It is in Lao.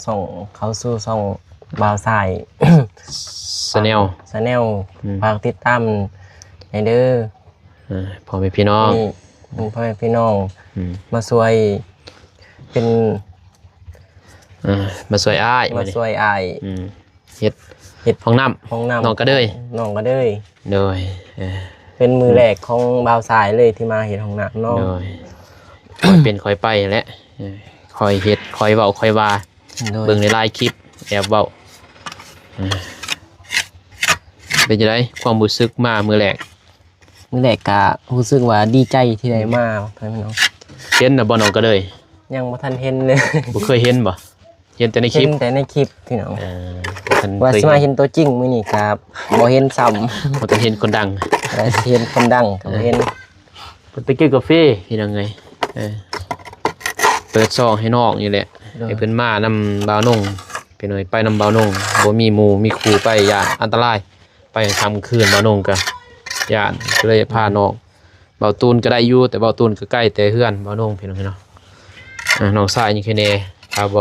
ຊ່ອງ ເຂົ້າສູ່ຊ່ອງບ່າວຊາຍ Channel ຊາແນວ ອືມ ຝາກຕິດຕາມແດ່ເດີ ເອີ ພໍ່ແມ່ພີ່ນ້ອງ ນີ້ ພໍ່ແມ່ພີ່ນ້ອງ ອືມ ມາຊ່ວຍເປັນ ເອີ ມາຊ່ວຍອ້າຍ ມາຊ່ວຍອ້າຍ ອືມ ເຮັດ ເຮັດຫ້ອງນ້ຳ ຫ້ອງນ້ຳ ໜອງກະເດີຍ ໜອງກະເດີຍ ໂດຍ ເອີ ເປັນມື້ແລກຂອງບ່າວຊາຍເລີຍທີ່ມາເຮັດຫ້ອງນ້ຳເນາະ ໂດຍ ຄ່ອຍເປັນຄ່ອຍໄປແຫຼະ ເອີ ຄ່ອຍເຮັດ ຄ່ອຍເວົ້າ ຄ່ອຍວ່າ ໂດຍ ເບິ່ງໃນຫຼາຍຄລິບ ແອບເວົ້າ ເອີ ເປັນຈັ່ງໃດຄວາມຮູ້ສຶກມາມື້ແລກ? ມື້ແລກກະຮູ້ສຶກວ່າດີໃຈທີ່ໄດ້ມາ ພໍ່ແມ່ພີ່ນ້ອງ ເຫັນນະບໍ່ ໜອງກະເດີຍ? ຍັງບໍ່ທັນເຫັນເລີຍ ບໍ່ເຄີຍເຫັນບໍ່? ເຫັນແຕ່ໃນຄລິບ ເຫັນແຕ່ໃນຄລິບພີ່ນ້ອງ ເອີ ບໍ່ທັນ ວ່າຊິມາເຫັນຕົວຈິງມື້ນີ້ກະບໍ່ເຫັນຊ້ຳ ບໍ່ທັນເຫັນຄົນດັງ ວ່າຊິເຫັນຄົນດັງກະບໍ່ເຫັນ ເອີ ເພິ່ນໄປເກັບກາເຟພີ່ນ້ອງເອີຍ ເອີ ເປີດຊ່ອງໃຫ້ນ້ອງນີ້ແຫຼະ ໂດຍ ໃຫ້ເພິ່ນມານຳບ່າວນົງ ພີ່ນ້ອງເອີຍ ໄປນຳບ່າວນົງ ບໍ່ມີໝູ່ມີຄູ່ໄປ ຢ້ານອັນຕະລາຍ ໄປຄ່ຳຄືນ ບ່າວນົງກະຢ້ານ ກະເລີຍພານ້ອງ ບ່າວຕູນກະໄດ້ຢູ່ ແຕ່ບ່າວຕູນກະໃກ້ແຕ່ເຮືອນບ່າວນົງ ພີ່ນ້ອງເນາະ ອ່າ ນ້ອງຊາຍຍັງແຄ່ແນ່ ຖ້າບໍ່